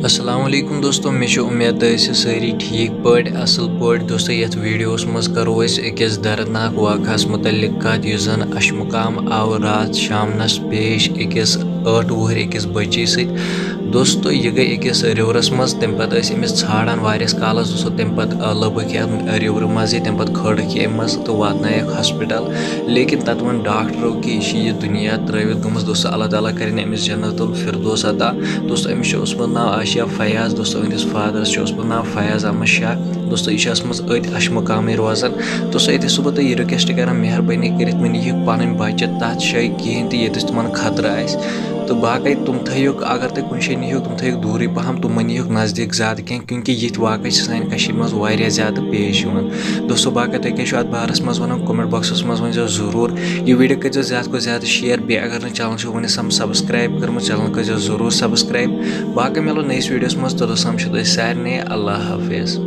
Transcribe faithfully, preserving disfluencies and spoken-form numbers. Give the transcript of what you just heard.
السلام علیکم دوستو، مےٚ چھِ اُمید تُہۍ ٲسِو سٲری ٹھیٖک پٲٹھۍ، اَصٕل پٲٹھۍ۔ دوستو، یَتھ ویٖڈیوَس منٛز کَرو أسۍ أکِس دَردناک واقعَس مُتعلِق کَتھ، یُس زَن اَشمُقام آو راتھ شامنَس پیش أکِس ٲٹھ وُہٕرۍ أکِس بٔچی سۭتۍ۔ دوستو، یہِ گٔے أکِس رِورَس منٛز، تَمہِ پَتہٕ ٲسۍ أمِس ژھانٛڈان واریاہَس کالَس۔ دوستو، تَمہِ پَتہٕ، آ، لٔبٕکھ یہِ اَتھ رِورٕ منٛزٕے، تَمہِ پَتہٕ کھٲرٕکھ یہِ اَمہِ منٛز تہٕ واتنٲیَکھ ہاسپِٹَل۔ لیکِن تَتہِ ووٚن ڈاکٹرو کہِ یہِ چھِ یہِ دُنیا ترٛٲوِتھ گٔمٕژ۔ دوستو، اللہ تعالیٰ کَرِن أمِس جنت الفردوس عطا۔ دوستو، أمِس چھُ اوسمُت ناو آشیا فیاض۔ دوستو، أہٕنٛدِس فادرَس چھُ اوسمُت ناو فیاض احمد شاہ۔ دوستو، یہِ چھِ ٲسمٕژ أتھۍ اَشمُقامٕے روزان۔ دوستو، ییٚتہِ چھُس بہٕ تۄہہِ یہِ رِکوٮ۪سٹ کَران، مہربٲنی کٔرِتھ مہٕ نِہِو پَنٕنۍ بَچہِ تَتھ جایہِ کِہیٖنۍ تہِ، ییٚتٮ۪س تِمَن خطرٕ آسہِ۔ تہٕ باقٕے تِم تھٲیِو، اگر تُہۍ کُنہِ جایہِ نِہِو، تِم تھٲیِو دوٗرٕے پَہَم، تِم مہٕ نِہِو نزدیٖک زیادٕ کینٛہہ، کیونکہ یِتھۍ واقعہٕ چھِ سانہِ کٔشیٖرِ منٛز واریاہ زیادٕ پیش یِوان۔ دوستو، باقٕے تُہۍ کیٛاہ چھِو اَتھ بارَس منٛز وَنان، comment boxَس منٛز ؤنۍزیو ضروٗر۔ یہِ ویٖڈیو کٔرۍزیو زیادٕ کھۄتہٕ زیادٕ share، بیٚیہِ اگر نہٕ channel چھُو وٕنہِ سَم-، subscribe کٔرمٕژ، channel کٔرۍزیو ضروٗر subscribe۔ باقٕے مِلو نٔیِس ویٖڈیوَس منٛز، توٚتَس تام چھُو تۄہہِ سارنٕے اللہ حافظ۔